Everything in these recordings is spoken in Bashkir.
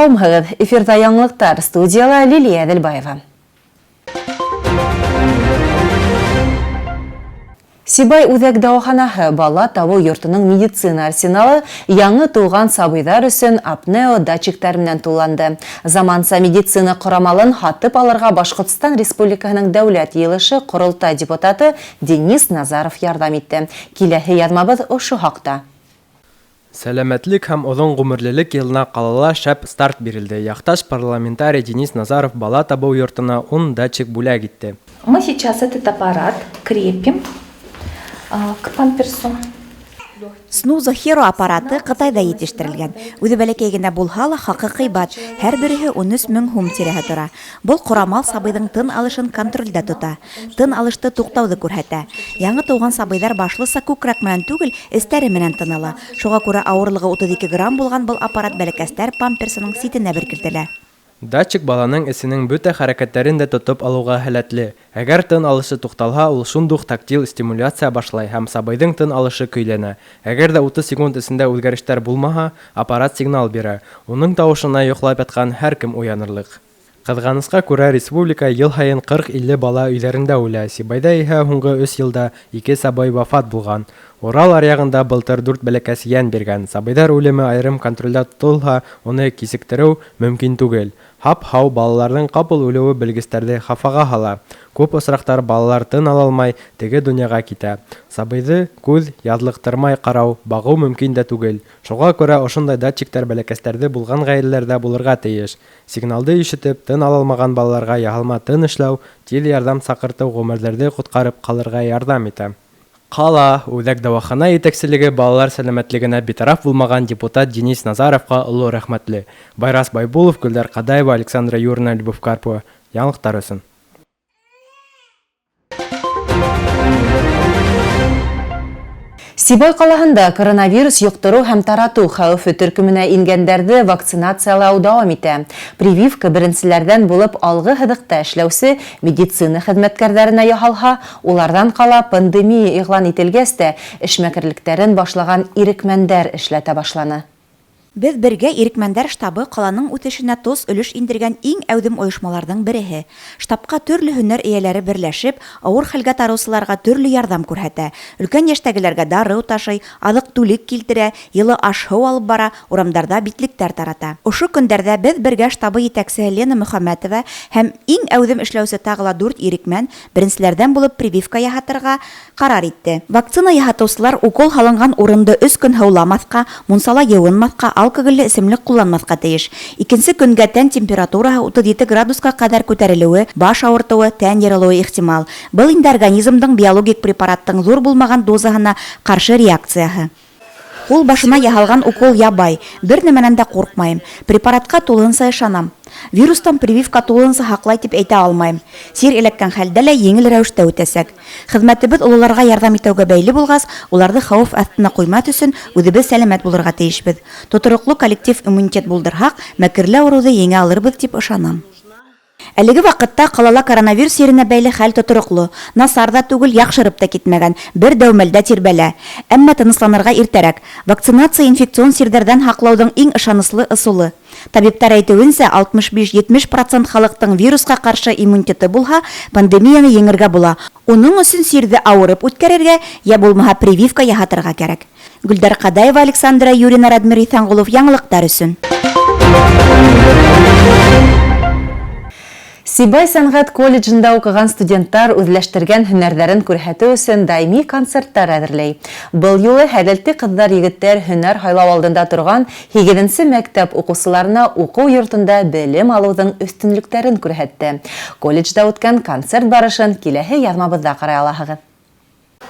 Һаумыһығыҙ! Эфирҙа яңылыҡтар, студияла Лилия Әҙелбаева. Сибай үҙәк дауаханаһы бала табыу йортоноң медицина арсеналы яңы тыуған сабыйҙар өсөн апнео датчиктар менән тулланды. Заманса медицина ҡорамалын һатып алырға Башҡортостан Республикаһының Дәүләт Йыйылышы Ҡоролтай депутаты Денис Назаров ярҙам итте. Киләһе яҙмабыҙ ошо хаҡта. Сәләмәтлек һәм оҙон ғүмерлелек йылына ҡалала шәп старт бирелде. Яҡташ парламентарий Денис Назаров бала табыу йортона 10 датчик бүләк итте. Мы сейчас этот аппарат крепим к памперсу. Снузо Херо аппараты Ҡытайҙа етештерелгән. Үҙе бәләкәй генә булһа ла, хаҡы ҡыйбат. Һәр береһе 13 мең һум тирәһе тора. Был ҡорамал сабыйҙың тын алышын контролдә тота. Тын алышты туҡтауҙы күрһәтә. Яңы тыуған сабыйҙар башлыса күкрәк менән түгел, эстәре менән тын ала. Шуға күрә ауырлығы 32 грамм булған был аппарат бәләкәстәр памперсының ситенә беркетелә. Датчик баланың эсенең бөтә хәрәкәттәрен дә тотоп алыуға һәләтле. Әгәр тын алышы туҡталһа, ул шундуҡ тактил стимуляция башлай һәм сабыйҙың тын алышы көйләнә. Әгәр ҙә 30 секунд эсендә үҙгәрештәр булмаһа, аппарат сигнал бирә. Уның тауышына йоҡлап ятҡан һәр кем уянырлыҡ. Ҡыҙғанысҡа күрә, республика йыл һайын 40-50 бала өйҙәрендә үлә. Сибайҙа иһә һуңғы 3 йылда 2 сабый вафат булған. Урал аръяғында былтыр 4 бәләкәс йән биргән. Сабыйҙар үлеме айырым контролдә тотолһа, уны кисектереү мөмкин түгел. Һап-һау балаларҙың ҡапыл үлеүе белгестәрҙе хафаға һала. Күп осраҡтар балалар тын ала алмай, теге донъяға китә. Сабыйҙы күҙ яҙлыҡтырмай ҡарау, бағыу мөмкин дә түгел. Шуға күрә ошондай датчиктар бәләкәстәрҙе булған ғаиләләрҙә булырға тейеш. Сигналды ишетеп, тын ала алмаған балаларға яһалма тын эшләү, тиҙ ярҙам саҡыртыу ғүмерҙәрҙе ҡотҡарып ҡалырға ярҙам итә. Ҡала үҙәк дауахана етәкселеге балалар сәләмәтлегенә битараф булмаған депутат Денис Назаровҡа оло рәхмәтле. Байрас Байбулов, Гөлдәр Ҡадаева, Александра Юрина, Любовь Карпова. Яңылыҡтар өсөн. Сибай ҡалаһында коронавирус йоҡтороу һәм таратыу хәүефе төркөмөнә ингәндәрҙе вакцинациялау дауам итә. Прививка беренселәрҙән булып алғы һыҙыҡта эшләүсе медицина хеҙмәткәрҙәренә яһалһа, уларҙан ҡала пандемия иғлан ителгәс тә эшмәкәрлектәрен башлаған ирекмәндәр эшләтә башланы. Беҙ бергә ирекмәндәр штабы ҡаланың үҫешенә тос өлөш индергән иң әүҙем ойошмаларҙың береһе. Штабҡа төрлө һөнәр эйәләре берләшеп, ауыр хәлгә тарыусыларға төрлө ярҙам күрһәтә. Өлкән йәштәгеләргә дарыу ташый, аҙыҡ-түлек килтерә, йылы аш-һыу алып бара, урамдарҙа битлектәр тарата. Ошо көндәрҙә Беҙ бергә штабы етәксеһе Лена Мөхәмәтова һәм иң әүҙем эшләүсе тағы ла 4 ирекмән беренселәрҙән булып прививка яһатырға ҡарар итте. Вакцина яһатыусылар укол һалынған урынды 3 көн һыуламаҫҡа, мунсала йыуынмаҫҡа, алкоголле эсемлек ҡулланмаҫҡа тейеш. Икенсе көнгә тән температураһы 37 градусҡа ҡәҙәр күтәрелеүе, баш ауыртыуы, тән йырылыуы ихтимал. Был инде организмдың биологик препараттың ҙур булмаған дозаһына ҡаршы реакцияһы. Ҡул башына яһалған укол ябай, бер нәмәнән дә ҡурҡмайым. Препаратҡа тулыһынса ышанам. Вирустан прививка тулыһынса һаҡлай тип әйтә алмайым. Сир эләккән хәлдә лә еңел рәүештә үтәсәк. Хеҙмәтебеҙ ололарға ярҙам итеүгә бәйле булғас, уларҙы хәүеф аҫтына ҡуймаҫ өсөн үҙебеҙ сәләмәт булырға тейешбеҙ. Тотороҡло коллектив иммунитет булдырһаҡ, мәкерле ауырыуҙы еңә алырбыҙ тип ышанам. Әлеге ваҡытта ҡалала коронавирус сиренә бәйле хәл тотороҡло. Насар ҙа түгел, яҡшырып та китмәгән, бер дәүмәлдә тирбәлә. Әммә тынысланырға иртәрәк. Вакцинация инфекцион сирҙәрҙән һаҡлауҙың иң ышаныслы ысулы. Табиптар әйтеүенсә, 65-70% халыҡтың вирусҡа ҡаршы иммунитеты булһа, пандемияны еңергә була. Уның өсөн сирҙе ауырып үткәрергә, йә булмаһа прививка яһатырға кәрәк. Гөлдәр Ҡадаева, Александра Юрина, Радмир Иҫәнғолов. Яңылыҡтар өсөн. Сибай сәнғәт колледжында уҡыған студенттар үҙләштергән һөнәрҙәрен күрһәтеү өсөн даими концерттар әҙерләй. Был юлы һәләтле ҡыҙҙар-егеттәр һөнәр һайлау алдында торған 8-нсе мәктәп уҡыусыларына уҡыу йортонда белем алыуҙың өҫтөнлөктәрен күрһәтте. Колледжда үткән концерт барышын киләһе яҙмабыҙҙа ҡарай алаһығыҙ.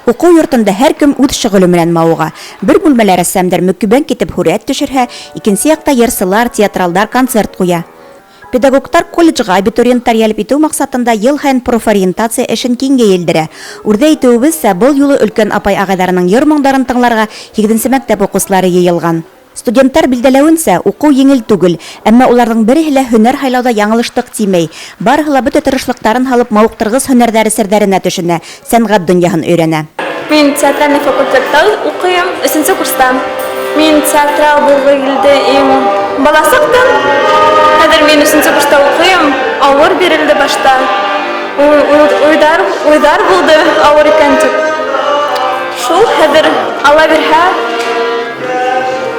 Уҡыу йортонда һәр кем үҙ шөғөлө менән мауыға. Бер бүлмәлә рәссамдар мөкиббән китеп һүрәт төшөрһә, икенсе яҡта йырсылар, театралдар концерт ҡуя. Педагогтар колледжға абитуриенттар йәлеп итеү маҡсатында йыл һайын профориентация эшен киңәйелдерә. Үрҙә әйтеүебеҙсә, был юлы өлкән апай-ағайҙарының йыр моңдарын тыңларға 8-нсе мәктәп уҡыусылары йыйылған. Студенттар билдәләүенсә, уҡыу еңел түгел, әммә уларҙың береһе лә һөнәр һайлауҙа яңылыштыҡ тимәй. Барыһы ла бөтә тырышлыҡтарын һалып мауыҡтырғыс һөнәрҙәре серҙәренә төшөнә, сәнғәт донъяһын өйрәнә. Мин театральный факультетта уҡыйым, 3-нсе курста. Мин театрал булғы килде им баласаҡтан. Өсөнсө курста уҡыйым. Ауыр бирелде башта. Уйҙар, уйҙар булды ауыр икән тип. Шул хәҙер Алла бирһә,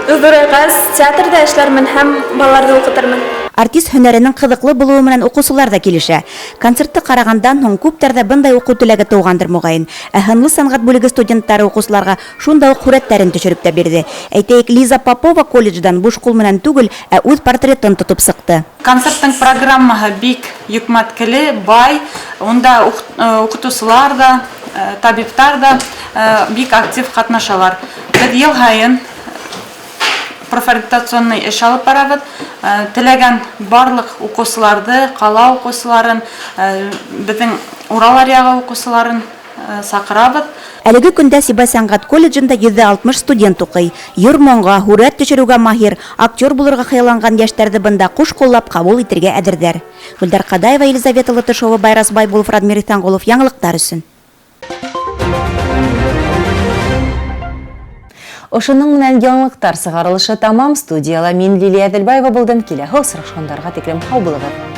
ҙурайғас театрҙа эшләрмен һәм балаларҙы уҡытырмын. Артист һөнәренең ҡыҙыҡлы булыуы менән уҡыусылар ҙа килешә. Концертты ҡарағандан һуң күптәрҙә бындай уҡыу теләге тыуғандыр, моғайын. Ә һынлы сәнғәт бүлеге студенттары уҡыусыларға шунда уҡ һүрәттәрен төшөрөп тә бирҙе. Әйтәйек, Лиза Попова колледждан буш ҡул менән түгел, ә үҙ портретын тотоп сыҡты. Концерттың программаһы бик йөкмәткеле, бай. Унда уҡытыусылар ҙа, табиптар ҙа бик актив ҡатнашалар. Беҙ йыл һайын профориентационный эш алып барабыҙ. Теләгән барлыҡ уҡыусыларҙы, ҡала уҡыусыларын, беҙҙең Урал аръяғы уҡыусыларын саҡырабыҙ. Әлеге көндә Сибай сәнғәт колледжында 160 студент уҡый. Йыр-моңға, һүрәт төшөрөүгә маһир, актер булырға хыялланған йәштәрҙе бында ҡуш ҡуллап ҡабул итергә әҙерҙәр. Гөлдәр Ҡадаева, Елизавета Латышова, Байрас Байбулов, Радмир Иҫәнғолов. Яңылыҡтар өсөн. Ошоноң менән яңылыҡтар сығарылышы тамам. Студияла мин, Лилия Әҙелбаева, булдым. Киләһе осрашҡандарға тиклем һау булығыҙ.